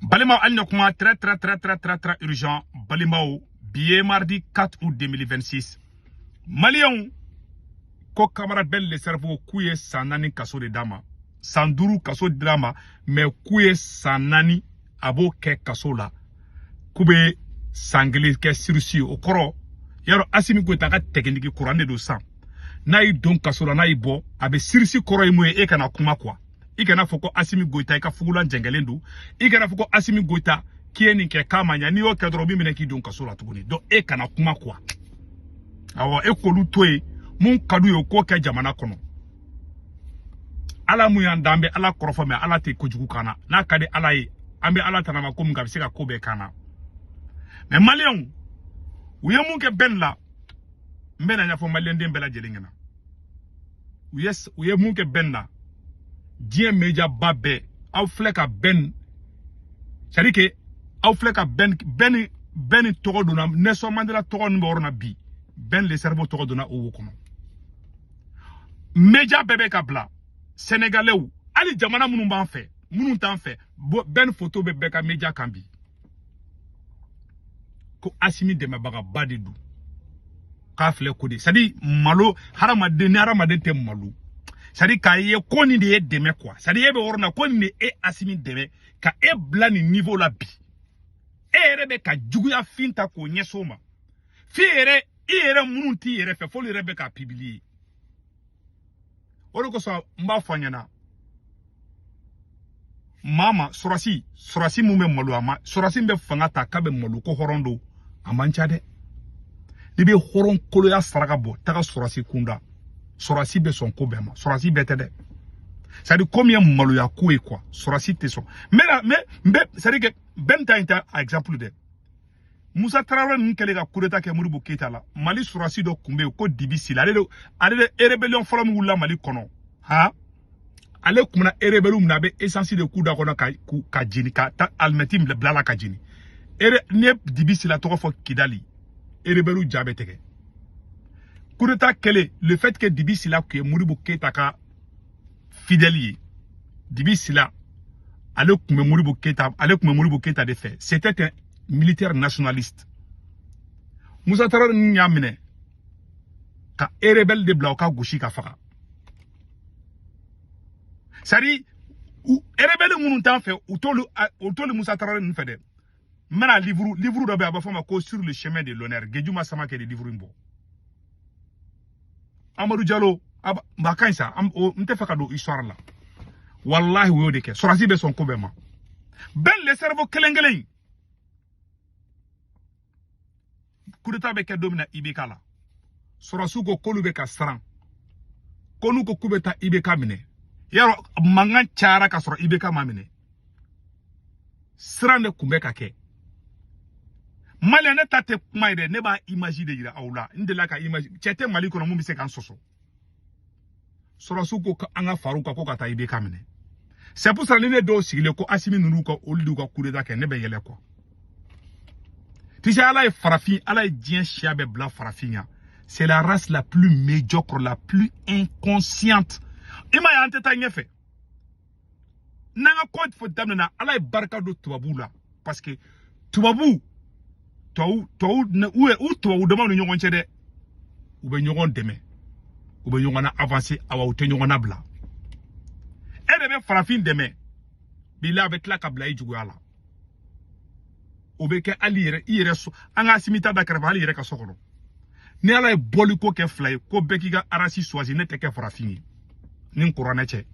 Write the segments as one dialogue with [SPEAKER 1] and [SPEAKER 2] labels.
[SPEAKER 1] Balimaw, hali ni kuma très très très très très très urgent. Balimaw, bi ye mardi 4 août 2026. Maliyɛnw ko camarade Ben le Cerveau, k'u ye san 4 kaso de d'a ma, san 5 kaso dira ma, mais k'u ye san 4 a b'o kɛ kaso la, k'u bɛ san 1 kɛ sursis ye. O kɔrɔ yarɔ, Assimi Goïta ka technique kuran de don san n'a y'i don kaso la, n'a y'i bɔ, a bɛ sursis kɔrɔ ye mun ye? E kana kuma quoi, i kana fɔ ko Assimi Goïta i ka fugulan jɛngɛlen don, i kana fɔ ko Assimi Goïta k'i ye nin kɛ k'a ma ɲa. N'i y'o kɛ dɔrɔn, o b'i minɛ k'i don kaso la tuguni. Donc e kana kuma quoi. Awɔ, e k'olu to yen, mun ka d'u ye o k'o kɛ jamana kɔnɔ. Ala mun y'an dan, an bɛ Ala kɔrɔfɔ, mais Ala tɛ kojugu k'an na. N'a ka di Ala ye, an bɛ Ala tanama ko min kan, a bɛ se ka ko bɛɛ k'an na. Mais maliyɛnw, u ye mun kɛ Ben la, n bɛna ɲɛfɔ maliyɛnden bɛɛ lajɛlen ɲɛna. U ye mun kɛ Ben la, diɲɛ média ba bɛɛ, aw filɛ ka Ben, c'est à dire que aw filɛ ka Ben, Ben, Ben tɔgɔ donna, Nelson Mandela tɔgɔ ninnu bɛ yɔrɔ na bi, Ben le Cerveau tɔgɔ donna o wo kɔnɔ. Média bɛɛ bɛ ka bila, Sénégalais, hali jamana minnu b'an fɛ, minnu t'an fɛ, Ben photo bɛ bɛɛ ka média kan bi, ko Assimi dɛmɛbagaba de don, k'a filɛ ko de, c'est à dire malo hadamaden ni hadamaden tɛ malo, c'est à dire k'a ye ko nin de ye dɛmɛ quoi, c'est à dire e bɛ yɔrɔ min na, ko nin de e Assimi dɛmɛ ka e bila nin niveau la bi, e yɛrɛ bɛ ka juguya fin ta k'o ɲɛsin o ma, f'i yɛrɛ, i yɛrɛ minnu t'i yɛrɛ fɛ, f'olu yɛrɛ bɛ k'a publier. O de kosɔn n b'a fɔ a ɲɛna, maa ma sɔrɔsi, sɔrɔsi mun bɛ malo, a ma sɔrɔsi min bɛ fanga ta k'a bɛ malo ko hɔrɔn don, a man ca dɛ. N'i bɛ hɔrɔn koloya saraka bɔ, taga sɔrɔsi kunda, sɔrɔsi bɛ sɔn ko bɛɛ ma, sɔrɔsi bɛɛ tɛ dɛ. C'est à dire ko min ye maloya ko ye quoi, sɔrɔsi tɛ sɔn. N bɛ na, n bɛ, c'est à dire que Ben ta in tɛ exemple dɛ. Musa Tarawele ninnu kɛlen ka coup d'état kɛ Modibo Keyita la, Mali sɔrɔsi dɔ tun bɛ yen ko Dibi Sila, ale de rébellion fɔlɔ min wulila Mali kɔnɔ, han, ale tun bɛna rebelle min na, a bɛ essence de k'u da kɔnɔ ka jeni, ka ta alimɛti bila la ka jeni. N'i ye Dibi Sila tɔgɔ fɔ Kidali, rebelle ja bɛ tigɛ. Coup d'état kɛlen, le fait que Dibi Sila tun ye Modibo Keyita ka fidèle ye, Dibi Sila ale tun bɛ Modibo Keyita, ale tun bɛ Modibo Keyita de fɛ, c'était un militaire nationaliste. Musa Tarawele ninnu y'a minɛ ka rebelle de bila o ka gosi ka faga. C'est à dire rebelle minnu t'an fɛ, u t'olu Musa Tarawele ninnu fɛ dɛ. N bɛna livre dɔ bɛ yen, a b'a fɔ a ma ko Sur le chemin de l'honneur, Gejuma Samake de livre in bɔ. Amadou Diallo a ka ɲi sa, n tɛ fɛ ka don histoire la. Walahi, u y'o de kɛ. Sɔrɔsi bɛ sɔn ko bɛɛ ma. Ben le Cerveau kelen kelen in, coup d'état bɛ kɛ don min na IBK la, sɔrɔsiw ko k'olu bɛ ka siran, ko n'u ko k'u bɛ taa IBK minɛ, yarɔ mankan cayara ka sɔrɔ IBK ma minɛ, siran de tun bɛ ka kɛ. Maliyɛn, ne ta tɛ kuma ye dɛ, ne b'a image de yira aw la. N delila ka image, cɛ tɛ Mali kɔnɔ mun bɛ se k'an sɔsɔ. Sɔrɔsiw ko an ka far'u kan ko ka taa IBK minɛ. C'est pour ça ni ne dɔw sigilen ko Assimi ninnu ka olu de ka coup d'état kɛ, ne bɛ yɛlɛ quoi. Tu sais, Ala ye farafin, Ala ye diɲɛ siya bɛɛ bila farafin ya. C'est la race la plus médiocre, la plus inconsciente. I m'a ye, an tɛ taa ɲɛfɛ. N'an ka ko fɔ daminɛ, Ala ye barika don tubabuw la, parce que tubabu, tubabu, tubabu, u tubabu damaw ni ɲɔgɔn cɛ dɛ, u bɛ ɲɔgɔn dɛmɛ, u bɛ ɲɔgɔn na avancer, awa u tɛ ɲɔgɔn nabila. E de bɛ farafin dɛmɛ, bi la a bɛ tila ka bila i juguya la. O bɛ kɛ hali yɛrɛ i yɛrɛ so, an ka Assimi ta da kɛrɛfɛ, hali yɛrɛ ka so kɔnɔ. Ni Ala ye bɔli ko kɛ fila ye, ko bɛɛ k'i ka arasi choisi, ne tɛ kɛ farafin ye ni n kuranɛ cɛ.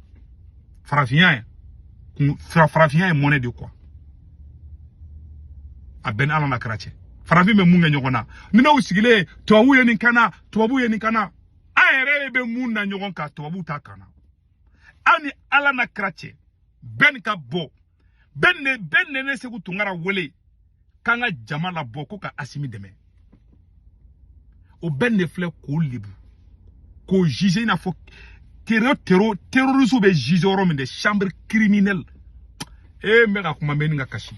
[SPEAKER 1] Farafinya kun, farafinya ye mɔnɛ de quoi. A bɛɛ ni Ala na kɛra cɛ. Farafin bɛ mun kɛ ɲɔgɔn na? Ni n'aw sigilen, tubabu ye nin kana, tubabu ye nin kana, an yɛrɛ bɛ mun na ɲɔgɔn kan, tubabu t'a kana. Aw ni Ala na kɛra cɛ, bɛɛ ni ka bɔ, bɛɛ ne Sekou Tounkara wele k'an ka jama labɔ ko ka Assimi dɛmɛ. O bɛɛ de filɛ k'o lebu, k'o juger i n'a fɔ terroriste bɛ juger yɔrɔ min de, chambre criminelle. E n bɛ ka kuma, n bɛ nin ka kasi.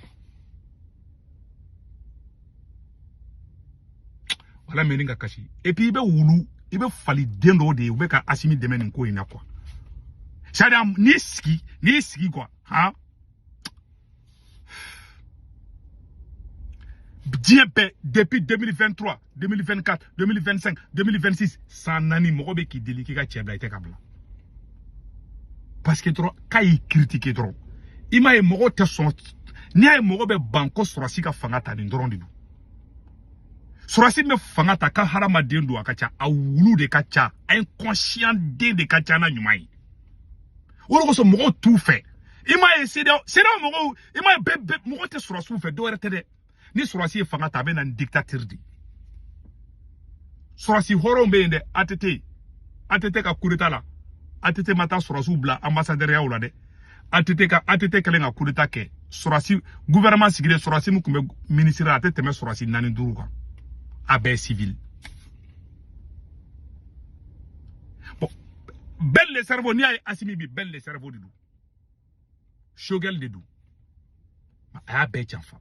[SPEAKER 1] Wala n bɛ nin ka kasi. Et puis i bɛ wulu, i bɛ fali den dɔw de ye, u bɛ ka Assimi dɛmɛ nin ko in na quoi. C'est à dire n'i sigi quoi, han. Diɲɛ bɛɛ depuis 2023, 2024, 2025, 2026, san 4 mɔgɔ bɛ k'i deli k'i ka cɛ bila i tɛ ka bila. Parce que dɔrɔn k'a y'i critiquer dɔrɔn. I m'a ye mɔgɔw tɛ sɔn, n'i y'a ye mɔgɔ bɛ ban ko sɔrɔsi ka fanga ta nin dɔrɔn de don. Sɔrɔsi bɛ fanga ta ka hadamaden don a ka ca, a wulu de ka ca, inconscient den de ka ca n'a ɲuman ye. O de kosɔn mɔgɔw t'u fɛ. I m'a ye CEDEAO mɔgɔw, i m'a ye bɛɛ mɔgɔ tɛ sɔrɔsiw fɛ, dɔwɛrɛ tɛ dɛ. Ni sɔrɔsi ye fanga ta a bɛ na ni dictature de. Sɔrɔsi hɔrɔnw bɛ yen dɛ, ATT ka coup d'état la, ATT ma taa sɔrɔsiw bila ambassadeur la dɛ. ATT kɛlen ka coup d'état kɛ, sɔrɔsi gouvernement sigilen sɔrɔsi min tun bɛ ministre la a tɛ tɛmɛ sɔrɔsi 4 5 kan. A bɛɛ civil. Bon, Ben le cerveau, n'i y'a ye Assimi bi Ben le cerveau de don. Choguel de don. A y'a bɛɛ janfa.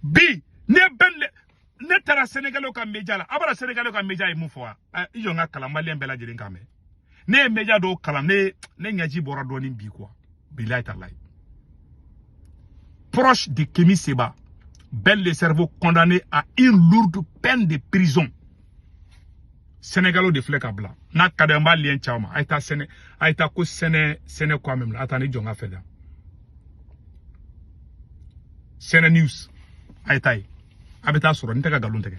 [SPEAKER 1] Bi ne Ben ne taara Sénégalais ka média la, a b'a dɔn Sénégalais ka média ye mun fɔ wa? I jɔ n ka kalan malien bɛɛ lajɛlen kan mɛn. Ne ye média dɔw kalan, ne ɲɛji bɔra dɔɔnin bi quoi. Bilahi talahi. Proche de Kémi Seba, Ben le cerveau condamné à une lourde peine de prison. Sénégalais de filɛ ka bila. N'a ka di an b'a lien ci aw ma. A ye taa Séné, a ye taa ko Séné, Séné quoi même la. A taa ni jɔ n ka fɛ da. Séné News. A ye taa yen. A bɛ taa sɔrɔ n tɛ ka nkalon tigɛ.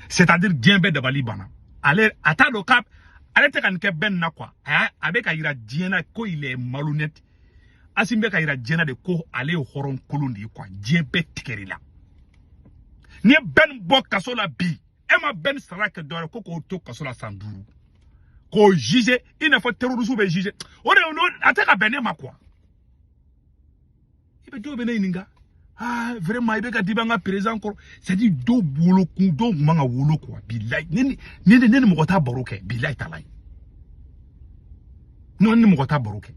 [SPEAKER 1] C'est-à-dire diɲɛ bɛɛ dabali banna. Ale a t'a dɔn k'a ale tɛ ka nin kɛ Ben na quoi. A bɛ ka yira diɲɛ na ko il est malhonnête. Assimi bɛ ka yira diɲɛ na de ko ale ye hɔrɔn kolon de ye quoi. Diɲɛ bɛɛ tigɛr'i la. N'i ye Ben bɔ kaso la bi, e ma Ben sara kɛ dɔwɛrɛ ko k'o to kaso la san 5. K'o juger i n'a fɔ terroriste bɛ juger. O de a tɛ ka bɛn ne ma quoi. I bɛ dɔw bɛ ne ɲininka. Ah, vraiment, i bɛ ka dibi an ka président kɔrɔ. C'est-à-dire dɔw wolo kun, dɔw kun man ka wolo quoi. Bilahi, ne ni mɔgɔ t'a baro kɛ. Bilahi talahi. Ne ni mɔgɔ t'a baro kɛ.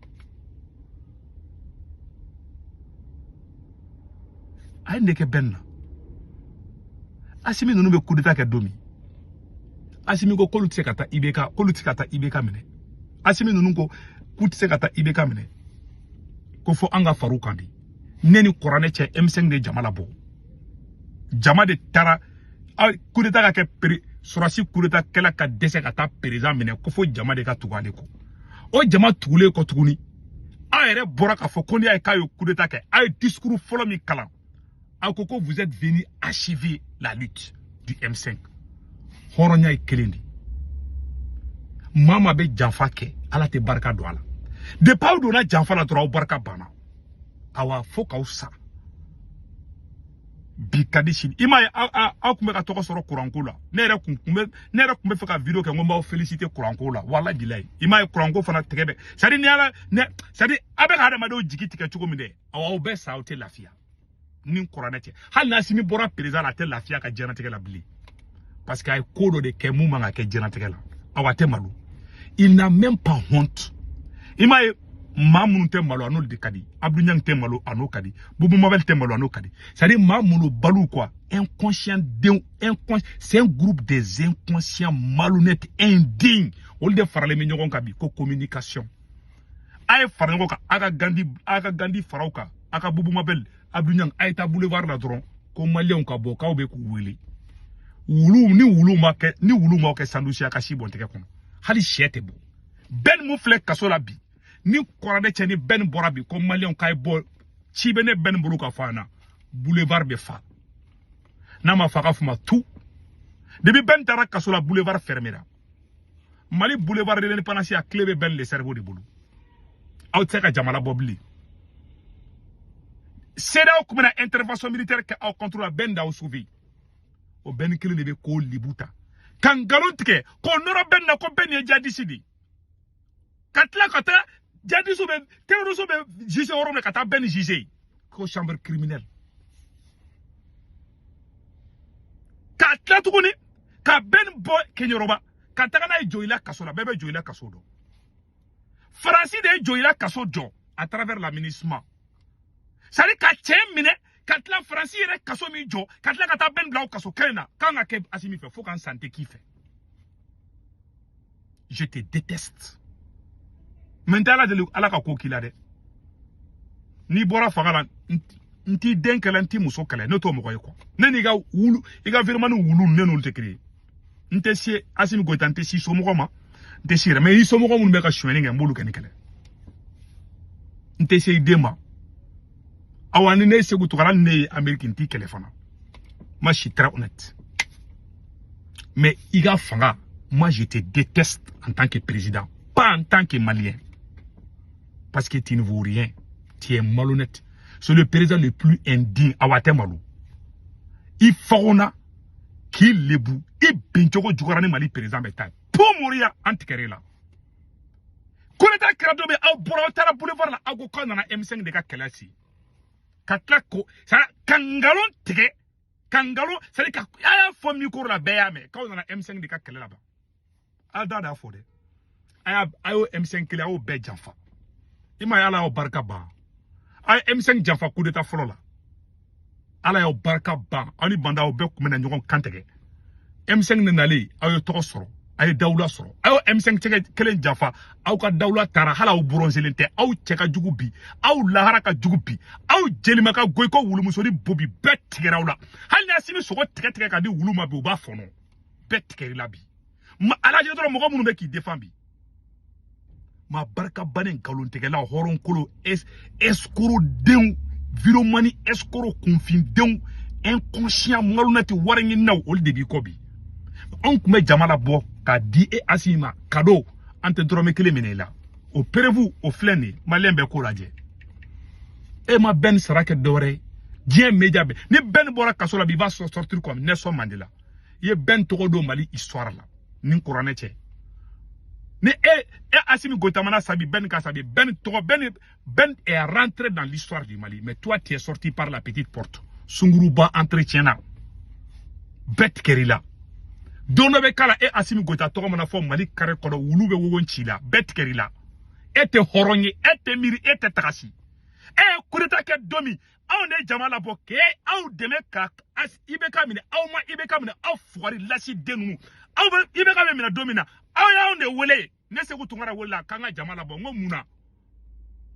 [SPEAKER 1] A ye nin de kɛ Ben na. Assimi ninnu bɛ coup d'état kɛ don min. Assimi ko k'olu tɛ se ka taa IBK, k'olu tɛ se ka taa IBK minɛ. Assimi ninnu ko k'u tɛ se ka taa IBK minɛ. Ko fo an ka far'u kan de. Ne ni kuranɛ cɛ M5 de jama labɔ. Jama de taara coup d'état ka kɛ sɔrɔsi coup d'état kɛla ka dɛsɛ ka taa président minɛ ko fo jama de ka tugu ale kɔ. O jama tugulen kɔ tuguni, aw yɛrɛ bɔra k'a fɔ ko n'i y'a ye k'a ye coup d'état kɛ, aw ye discours fɔlɔ min kalan, aw ko ko vous êtes venu achever la lutte du M5. Hɔrɔnya ye kelen de. Maa maa bɛ janfa kɛ, Ala tɛ barika don a la. Depuis aw donna janfa la dɔrɔn aw barika banna. Awa fo k'aw sa. Bi ka di sini. I m'a ye aw tun bɛ ka tɔgɔ sɔrɔ kuranko la. Ne yɛrɛ kun bɛ fɛ ka vidéo kɛ n ko n b'aw féliciter kuranko la. Walahi bilahi. I m'a ye kuranko fana tigɛ bɛ. C'est à dire ni ala ne c'est à dire aw bɛ ka hadamadenw jigi tigɛ cogo min dɛ. Awa aw bɛɛ sa aw tɛ lafiya. Ni kuranɛ cɛ. Hali n'Assimi bɔra président la a tɛ lafiya ka diɲɛlatigɛ la bilen. Parce que a ye ko dɔ de kɛ mun man ka kɛ diɲɛlatigɛ la. Awa a tɛ malo. Il n'a même pas honte. I m'a ye maa minnu tɛ malo a n'olu de ka di. Abdou Niang tɛ malo a n'o ka di. Boubou Mabel tɛ malo a n'o ka di. C'est à dire maa molobaliw quoi. Inconscient denw, c'est un groupe des inconscients malhonnêtes indignes. Olu de faralen bɛ ɲɔgɔn kan bi ko communication. A ye fara ɲɔgɔn kan, a ka Gandhi fara aw kan, a ka Boubou Mabel, Abdou Niang, a ye taa boulevard la dɔrɔn ko maliyɛnw ka bɔ k'aw bɛ k'u wele. Wulu ni wulu ma kɛ, ni wulu ma kɛ sandwich a ka si bɔn tɛgɛ kɔnɔ. Hali sɛ tɛ bɔ. Ben mun filɛ kaso la bi. Ni kɔrɔdɛ cɛ ni Ben bɔra bi ko maliyɛnw k'a ye bɔ ci bɛ ne Ben bolo ka fɔ an na boulevard bɛ fa. N'a ma fa ka fɔ ma tu. Depuis Ben taara kaso la boulevard fermera. Mali boulevard de l'indépendance a clé bɛ Ben le cerveau de bolo. Aw tɛ se ka jamana bɔ bilen. CEDEAO kun bɛna intervention militaire kɛ aw contre la Ben d'aw sauver. O Ben kelen de bɛ k'o libu ta. Ka nkalon tigɛ k'o nɔrɔ Ben na ko Ben ye djihadiste de ye. Ka tila ka taa djihadiste bɛ terroriste bɛ juger yɔrɔ min ka taa Ben juger ko chambre criminelle. Ka tila tuguni ka Ben bɔ Keɲeroba ka taga n'a ye Joyila kaso la, bɛɛ bɛ Joyila kaso dɔn. Faransi de ye Joyila kaso jɔ à travers l'aménagement. C'est-à-dire ka cɛ minɛ ka tila Faransi yɛrɛ kaso min jɔ ka tila ka taa Ben bila o kaso kelen na k'an ka kɛ Assimi fɛ fo k'an san tɛ k'i fɛ. Je te déteste. Mais n tɛ Ala deli Ala ka ko k'i la dɛ. N'i bɔra fanga la N t'i den kɛlɛ, n t'i muso kɛlɛ, ne t'o mɔgɔ ye quoi. Ne n'i ka wulu, i ka virement wulu, ne n'olu tɛ kelen ye. N tɛ se Assimi Goïta, n tɛ si somɔgɔ ma, n tɛ si yɛrɛ, mais i somɔgɔ minnu bɛ ka sonyɛni kɛ, n b'olu kɛ ni kɛlɛ. N tɛ se i den ma. Awa ni ne ye Sékou Tounkara, ni ne ye Amérique, n t'i kɛlɛ fana. Moi, je suis très honnête. Mais i ka fanga, moi je te déteste en tant que président, pas en tant que Malien. Parce que tu ne vaux rien. Tu es malhonnête. C'est le président le plus indigne. Awa tɛ malo. I fagona k'i lebu, i bincogo juguyara ni Mali président bɛ taa ye. Po moriya an tigɛr'e la. Coup d'état kɛra don min, aw bɔra, aw taara boulevard la, aw ko k'aw nana M5 de ka kɛlɛ sigi. Ka tila ko ka nkalon tigɛ, ka nkalon, c'est à dire ka a y'a fɔ micro la, bɛɛ y'a mɛn k'aw nana M5 de ka kɛlɛ laban. Aw da y'a fɔ dɛ. A y'o M5 kelen, a y'o bɛɛ janfa. I ma ye Ala y'aw barika ban. A ye M5 janfa coup d'état fɔlɔ la. Ala y'aw barika ban. Aw ni bandaw bɛɛ kun bɛna ɲɔgɔn kan tigɛ. M5 de nalen, aw ye tɔgɔ sɔrɔ, a ye dawula sɔrɔ. Aw y'o M5 kelen janfa, aw ka dawula taara, hali aw bronzelen tɛ, aw cɛ ka jugu bi, aw lahara ka jugu bi, aw jelima ka goyi ko wulumuso ni bobi bɛɛ tigɛra aw la. Hali ni Assimi sogo tigɛ tigɛ ka di wulu ma bi, u b'a fɔnɔ. Bɛɛ tigɛr'i la bi. Ma alajɛ dɔrɔn mɔgɔ minnu bɛ k'i défend bi. Ma barika bannen nkalontigɛla hɔrɔnkolo escroc denw, viromani escroc kunfindenw, inconscient malhonnête wari ɲininaw, olu de b'i kɔ bi. Anw tun bɛ jama labɔ k'a di e Assimi ma cadeau, an tɛ dɔrɔmɛ kelen minɛ i la. O preuve o filɛ nin ye, maliyɛn bɛɛ k'o lajɛ. E ma bɛɛ ni sara kɛ dɔwɛrɛ ye. Diɲɛ média bɛɛ ni bɛɛ ni bɔra kaso la bi, i b'a sortir comme Nelson Mandela. I ye bɛɛ ni tɔgɔ don Mali histoire la ni kuranɛ cɛ. Ni e Assimi Goïta mana sabi, Ben ka sabi, Ben tɔgɔ, Ben est rentré dans l'histoire du Mali, mais toi tu es sorti par la petite porte. Sunguruba entretien na. Bɛɛ tigɛr'i la. Don dɔ bɛ k'a la, e Assimi Goïta tɔgɔ mana fɔ Mali carré kɔnɔ, wulu bɛ wogon ci la, bɛɛ tigɛr'i la. E tɛ hɔrɔn ye, e tɛ miiri, e tɛ tagasi. E ye coup d'état kɛ don min, anw de ye jama labɔ k'e aw dɛmɛ ka IBK minɛ, aw ma IBK minɛ, aw fugari lasi den ninnu. Aw bɛ IBK bɛ minɛ don min na, aw y'anw de wele. Ne Sékou Tounkara wele la k'an ka jama labɔ. N ko mun na?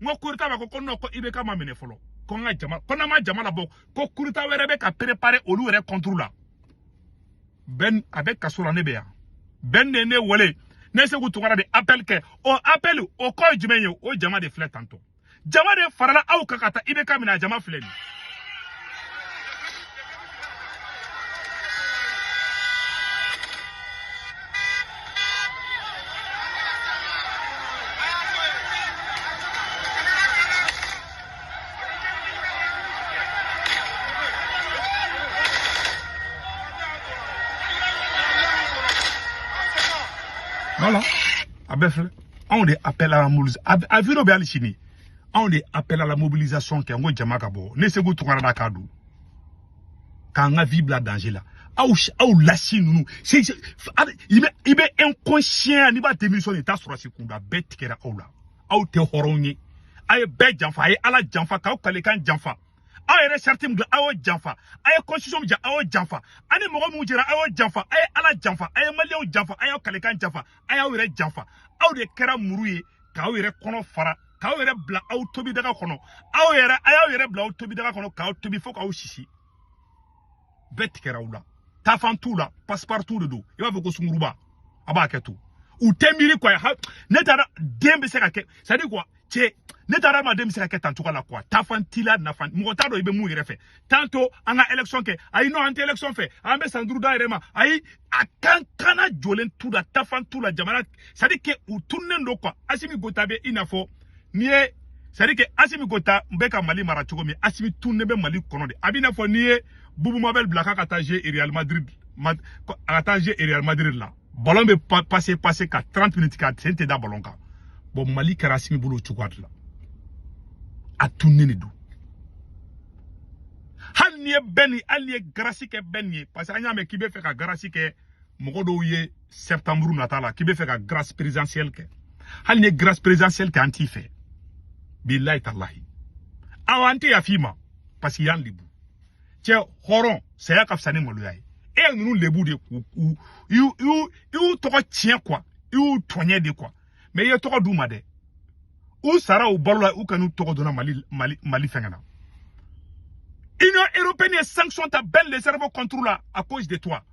[SPEAKER 1] N ko coup d'état b'a ko non, ko IBK ma minɛ fɔlɔ. Ko an ka jama, ko n'an ma jama labɔ, ko coup d'état wɛrɛ bɛ ka préparer olu yɛrɛ contre la. Ben a bɛ kaso la, ne bɛ yan. Ben de ye ne wele. Ne Sékou Tounkara de appel kɛ. O appel o kɔ ye jumɛn ye? O jama de filɛ tantɔ. Jama de farala aw kan ka taa IBK minɛ, a jama filɛ nin ye. Voilà. A bɛɛ filɛ. Anw de appel à la mobilisation. A vidéo bɛ hali sini. Anw de appel à la mobilisation kɛ, n ko jama ka bɔ. Ne Sékou Tounkara da k'a don. K'an ka vie bila danger la. Aw lasi ninnu. I bɛ inconscient, n'i b'a démission i t'a sɔrɔ si kunda, bɛɛ tigɛra aw la. Aw tɛ hɔrɔnw ye. Aw ye bɛɛ janfa, a ye Ala janfa, k'aw kalekan janfa. Aw yɛrɛ charte min dilan, aw y'o janfa. A ye constitution min dilan, aw y'o janfa. A ni mɔgɔ minnu jɛra, aw y'o janfa. A ye Ala janfa, a ye maliyɛnw janfa, a y'aw kalekan janfa, a y'aw yɛrɛ janfa. Aw de kɛra muru ye k'aw yɛrɛ kɔnɔ fara, k'aw yɛrɛ bila aw tobidaga kɔnɔ. Aw yɛrɛ, a y'aw yɛrɛ bila aw tobidaga kɔnɔ k'aw tobi fo k'aw sisi. Bɛɛ tigɛra aw la. Taafan t'u la, passe-partout de don. I b'a fɔ ko sunguruba, a b'a kɛ to. U tɛ miiri quoi. Ne taara den bɛ se ka kɛ, c'est à dire quoi, cɛ, ne taara adamaden bɛ se ka kɛ tan cogo la quoi. Taafan t'i la, nafa mɔgɔ t'a dɔn i bɛ mun yɛrɛ fɛ. Tantôt an ka élection kɛ, ayi non, an tɛ élection fɛ, an bɛ san 5 d'an yɛrɛ ma, ayi a kan kana jɔlen t'u la, taafan t'u la jamana, c'est à dire que u tununnen don quoi. Assimi Goïta bɛ i n'a fɔ n'i ye, c'est à dire que Assimi Goïta bɛ ka Mali mara cogo min, Assimi tununnen bɛ Mali kɔnɔ de. A b'i n'a fɔ n'i ye Boubou Mabel bila k'a ka taa jouer Real Madrid, a ka taa jouer Real Madrid la, ballon bɛ passer ka 30 minutes ka sen tɛ da ballon kan. Bon, Mali kɛra Assimi bolo o cogoya de la. A tununnen de don. Hali n'i ye bɛn ni, hali n'i ye grâce kɛ bɛn nin ye, parce que an y'a mɛn k'i bɛ fɛ ka grâce kɛ mɔgɔ dɔw ye septembre nata la, k'i bɛ fɛ ka grâce présidentielle kɛ. Hali n'i ye grâce présidentielle kɛ, an t'i fɛ. Bilahi talahi. Awɔ, an tɛ yafa i ma, parce que y'an lebu. Cɛ hɔrɔn, saya ka fisa ni maloya ye. E ye ninnu lebu de k'u i y'u tɔgɔ tiɲɛ quoi, i y'u tɔɲɛ de quoi. Mais i ye tɔgɔ d'u ma dɛ. U sara u balo la, u kan'u tɔgɔ donna Mali Mali Mali fɛngɛ na. Union européenne ye sanction ta Ben le Cerveau contre la à cause de toi.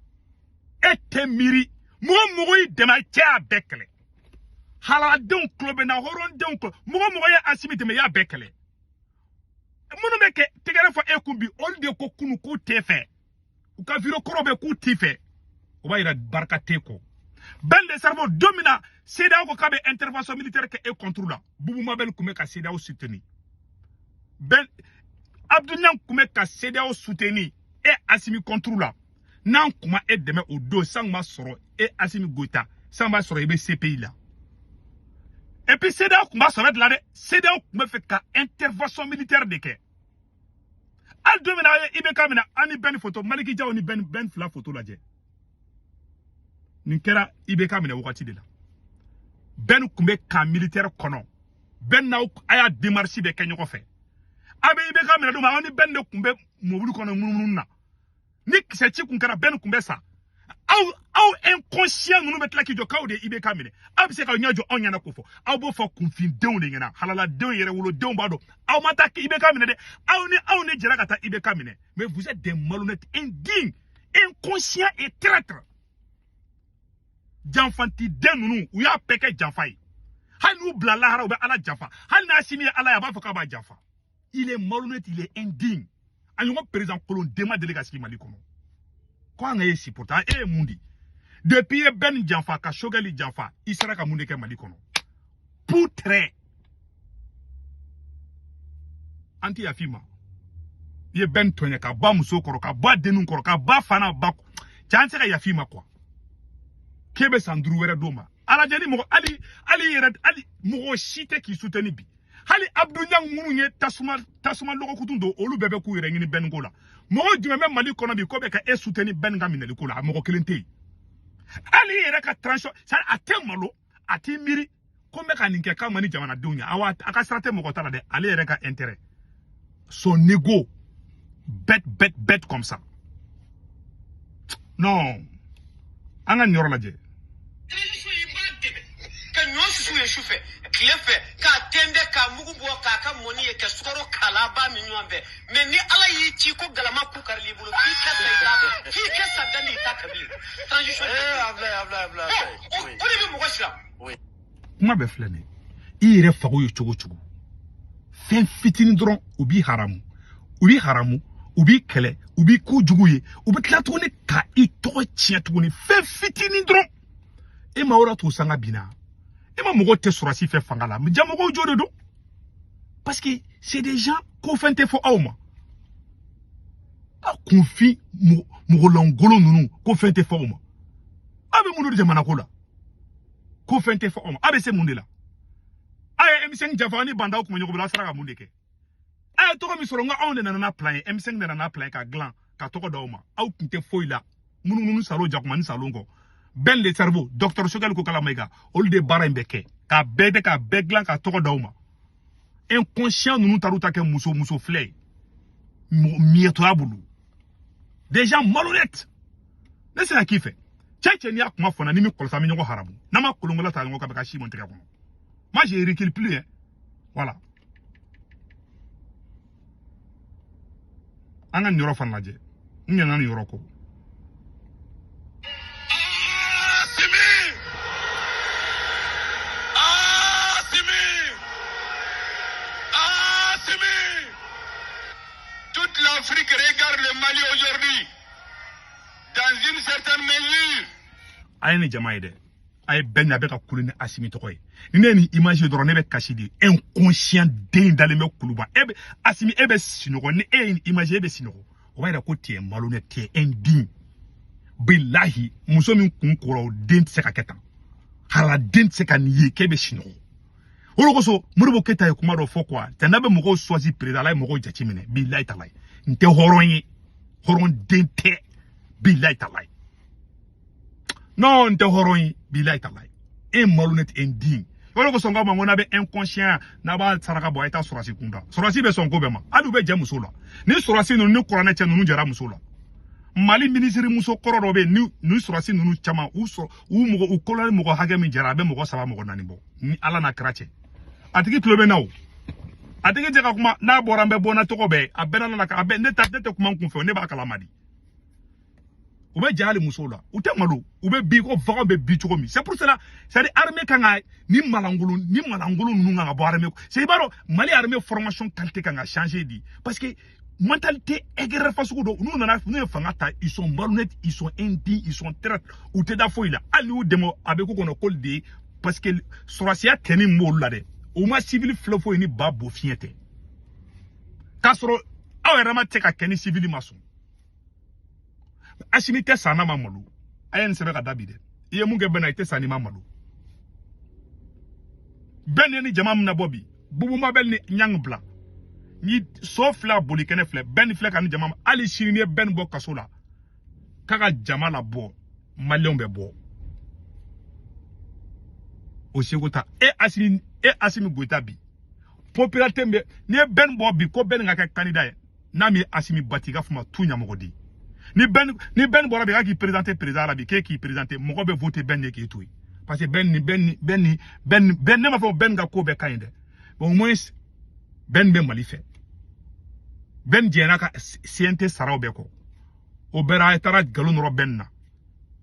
[SPEAKER 1] E tɛ miiri, mɔgɔ mɔgɔ y'i dɛmɛ, cɛ y'a bɛɛ kɛlɛ. Halaladenw tulo bɛ n na, hɔrɔndenw tulo, mɔgɔ mɔgɔ ye Asimi dɛmɛ, i y'a bɛɛ kɛlɛ. Minnu bɛ kɛ tɛgɛrɛ fɔ e kun bi, olu de ko kunu k'u t'e fɛ, u ka vidéo kɔrɔ bɛ k'u t'i fɛ. O b'a yira barika t'e kɔ. Ben le Cerveau, don min na CEDEAO ko k'a bɛ intervention militaire kɛ e contre la, Boubou Mabel tun bɛ ka CEDEAO soutenir. Ben Abdou Niang tun bɛ ka CEDEAO soutenir e Asimi contre la. N'an kun ma e dɛmɛ o don, san ma sɔrɔ e Asimi Goïta, san b'a sɔrɔ i bɛ CPI la. Et puis CEDEAO tun b'a sɔrɔ de la dɛ. CEDEAO tun bɛ fɛ ka intervention militaire de kɛ. Hali don min na a ye IBK minɛ, an ni Ben photo, Maliki Jaw ni Ben fila photo lajɛ. Nin kɛra IBK minɛ wagati de la. Ben tun bɛ camp militaire kɔnɔ. Ben n'aw a y'a démarche bɛɛ kɛ ɲɔgɔn fɛ. A bɛ IBK minɛ don min, aw ni Ben de tun bɛ mobili kɔnɔ munumunu na. Ni kisɛ ci kun kɛra, Ben tun bɛ sa. Aw inconscient ninnu bɛ tila k'i jɔ k'aw de ye IBK minɛ. Aw bɛ se k'aw ɲɛ jɔ anw ɲɛna k'o fɔ. Aw b'o fɔ kunfindenw de ɲɛna, halaladenw yɛrɛ wolodenw b'a dɔn. Aw ma taa IBK minɛ dɛ. Aw ni anw de jɛra ka taa IBK minɛ. Mais vous êtes des malhonnêtes, indignes, inconscients et traîtres. Janfantiden ninnu, u y'a bɛɛ kɛ janfa ye. Hali n'u bila lahara, u bɛ Ala janfa. Hali n'a Asimi ye Ala ye, a b'a fɔ k'a b'a janfa. Il est malhonnête, il est indigne. A ɲɔgɔn président kolonden ma deli ka sigi Mali kɔnɔ. Ko an ka e supporter, e ye mun di? Depuis i ye Ben janfa ka Choguel janfa, i sera ka mun de kɛ Mali kɔnɔ? Poutre. An tɛ yafa i ma. I ye Ben tɔɲɛ ka ba muso kɔrɔ, ka ba denninw kɔrɔ, ka ba fa n'a ba cɛ, an tɛ se ka yafa i ma quoi. K'e bɛ san 5 wɛrɛ d'o ma. Alajɛ ni mɔgɔ hali hali yɛrɛ hali mɔgɔ si tɛ k'i soutenir bi. Hali Abdou Niang minnu ye tasuma tasuma lɔgɔkutu don, olu bɛɛ bɛ k'u yɛrɛ ɲini Ben ko la. Mɔgɔ jumɛn bɛ Mali kɔnɔ bi ko bɛ ka e soutenir Ben ka minɛli ko la? A mɔgɔ kelen tɛ yen. Hali i yɛrɛ ka transition, a tɛ malo, a t'i miiri ko n bɛ ka nin kɛ k'a ma ni jamanadenw ye. Awa, a ka sira tɛ mɔgɔ ta la dɛ, ale yɛrɛ ka intérêt, son ego, bête bête bête comme ça. Non, an ka nin yɔrɔ lajɛ.
[SPEAKER 2] Transition i b'a dɛmɛ ka ɲɔ susu ye sufɛ tile fɛ, k'a tɛntɛn, k'a mugu bɔ, k'a ka mɔni ye, ka sukaro k'a la, a b'a min ɲɔgɔn fɛ. Mais ni Ala y'i ci ko galama ku karili i bolo, f'i ka sa i ta, f'i ka sa gandi i ta kabili transition. O de bɛ mɔgɔ siran.
[SPEAKER 1] Kuma bɛɛ filɛ nin ye. I yɛrɛ fago ye cogo cogo, fɛn fitinin dɔrɔn u b'i haramu, u b'i haramu, u b'i kɛlɛ, u b'i ko jugu ye, u bɛ tila tuguni ka i tɔgɔ tiɲɛ tuguni. Fɛn fitinin dɔrɔn, e ma yɔrɔ t'o sanga binna, e ma mɔgɔw tɛ sɔrɔsi fɛ fanga la, ja mɔgɔw jo de don, parce que c'est des gens ko fɛn tɛ fɔ aw ma. Aw kunfin mɔgɔlankolon ninnu, ko fɛn tɛ fɔ aw ma. Aw bɛ mun de jamana ko la? Ko fɛn tɛ fɔ aw ma. Aw bɛ se mun de la? Aw ye M5 janfa ni bandaw kun bɛ ɲɔgɔn bolo, aw sera ka mun de kɛ? Aw ye tɔgɔ min sɔrɔ, n ko anw de nana n'a plan ye, M5 nana n'a plan ye ka dilan ka tɔgɔ d'aw ma. Aw tun tɛ foyi la, munumunu salon, jakumani salon kɔ. Ben le Cerveau, docteur Choguel Kokalla Maïga, olu de baara in bɛɛ kɛ, k'a bɛɛ kɛ, k'a bɛɛ dilan ka tɔgɔ d'aw ma. Inconscient ninnu taar'u ta kɛ muso muso filɛ ye, miyɛtɔya bolo, des gens malhonnêtes. Ne se ka k'i fɛ, cɛ cɛ, n'i y'a kuma fɔ n na, ni min kɔlɔsi, an bɛ ɲɔgɔn haramu. N'an ma kolonkola ta ɲɔgɔn kan, bɛ ka si mɔn tɛgɛ kɔnɔ. Moi, je recule plus, hein. Voilà. An ka nin yɔrɔ fana lajɛ. N ɲinɛna nin yɔrɔ kɔ.
[SPEAKER 2] Assimi! Assimi! Assimi! Toute l'Afrique regarde le Mali aujourd'hui. Dans une certaine mesure.
[SPEAKER 1] A ye nin jama ye dɛ. A ye bɛɛ ɲɛ, a bɛ ka kule ni Asimi tɔgɔ ye. Ni ne ye nin image ye dɔrɔn, ne bɛ kasi de. Inconscient den dalen bɛ kuluba. E bɛ Asimi, e bɛ sinɔgɔ. Ni e ye nin image ye, e bɛ sinɔgɔ. O b'a yira ko tu es malhonnête, tu es indigne. Bilahi, muso min kun kora, o den tɛ se ka kɛ tan. Haladen tɛ se ka nin ye k'e bɛ sinɔgɔ. O de kosɔn Modibo Keyita ye kuma dɔ fɔ quoi. Cɛ, n'a bɛ mɔgɔw choisi président, Ala ye mɔgɔw jateminɛ. Bilahi talahi. N tɛ hɔrɔn ye. Hɔrɔn den tɛ. Bilahi talahi. Non, n tɛ hɔrɔn ye. Bilahi talahi. E malhonnête, indigne. O de kosɔn n k'a ma, n ko n'a bɛ inconscient, n'a b'a saraka bɔ, a ye taa sɔrɔsi kunda. Sɔrɔsi bɛ sɔn ko bɛɛ ma. Hali u bɛ jɛ muso la. Ni sɔrɔsi ninnu ni kuranɛ cɛ ninnu jɛra muso la. Mali minisiri muso kɔrɔ dɔ bɛ yen, ni sɔrɔsi ninnu caman, u sɔrɔ, u mɔgɔ, u kolonɛli mɔgɔ hakɛ min jɛra, a bɛ mɔgɔ 3 mɔgɔ 4 bɔ. Ni Ala n'a kira cɛ. A tigi tulo bɛ n na o. A tigi jɛ ka kuma n'a bɔra, n bɛ bɔ n na tɔgɔ bɛɛ, a bɛɛ n'a la a bɛɛ. Ne ta, ne tɛ kuma n kun fɛ, ne b'a kalama de. U bɛ ja hali musow la, u tɛ malo, u bɛ bi ko baganw bɛ bi cogo min. C'est pour cela, c'est à dire armée kan ka ni malangolo, ni malangolo ninnu kan ka bɔ armée. C'est, i b'a dɔn, Mali armée formation qualité kan ka changer de, parce que mentalité aigre fasugu dɔ n'u nana, n'u ye fanga ta, ils sont malhonnêtes, ils sont indignes, ils sont traîtres. U tɛ da foyi la, hali n'u dɛmɛ a bɛ k'u kɔnɔ k'olu de ye, parce que sɔrɔsiya tɛni min b'olu la dɛ, u ma civil filɛ foyi ni ba bo fiɲɛ tɛ, k'a sɔrɔ aw yɛrɛ ma tɛ ka kɛ ni civil ma sɔn. Asimi tɛ san n'a ma malo. A ye nin sɛbɛn ka da bi dɛ. I ye mun kɛ bɛɛ na, i tɛ san n'i ma malo. Bɛɛ ni jama min na bɔ bi, Bubuma bɛ ni ɲangi bila ni so fila boli kɛnɛ filɛ, bɛɛ ni filɛ ka ni jama. Hali sini n'i ye bɛɛ ni bɔ kaso la k'a ka jama la bɔ, maliyɛnw bɛ bɔ o seko ta. E Asimi, e Asimi Goyita, bi popularité bɛ, n'i ye bɛɛ ni bɔ bi ko bɛɛ ni ka kɛ candidat ye, n'a min ye Asimi bati, i ka fɔ ma tu ɲamɔgɔden. Ni bɛn bɔra bi k'a k'i présenter président la bi, k'e k'i présenter, mɔgɔ bɛ voter bɛn de k'e to yen, parce que bɛn ni bɛn ni bɛn ni bɛn ni bɛn, ne m'a fɔ bɛn ka ko bɛɛ ka ɲi dɛ, mais au moins bɛn bɛ Mali fɛ. Bɛn jɛnna ka CNT saraw bɛɛ kɔ, o bɛɛ la a taara nkalon nɔrɔ bɛn na.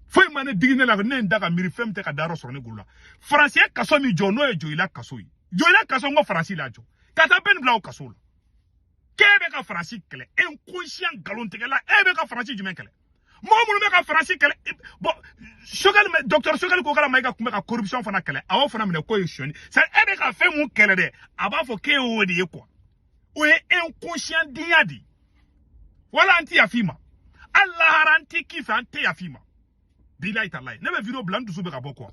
[SPEAKER 1] Foyi ma ne digi ne la, ne ye n da ka miiri, fɛn min tɛ ka dayɔrɔ sɔrɔ ne bolo la. Faransi ye kaso min jɔ, n'o ye Joyila kaso ye, Joyila kaso, n ko Faransi l'a jɔ ka taa bɛn bila o kaso la. K'e bɛ ka Faransi kɛlɛ, inconscient, nkalontigɛla, e bɛ ka Faransi jumɛn kɛlɛ? Mɔgɔ minnu bɛ ka Faransi kɛlɛ, bon, Choguel, docteur Choguel Kokalla Maïga tun bɛ ka corruption fana kɛlɛ, a y'o fana minɛ k'o ye sonyɛni. C'est e bɛ ka fɛn mun kɛlɛ dɛ, a b'a fɔ k'e y'o de ye quoi. O ye inconscient dinya de ye. Wala an tɛ yafa i ma, hali lahara an tɛ k'i fɛ, an tɛ yafa i ma. Bilayi talayi, ne bɛ vidéo bila, n dusu bɛ ka bɔ quoi.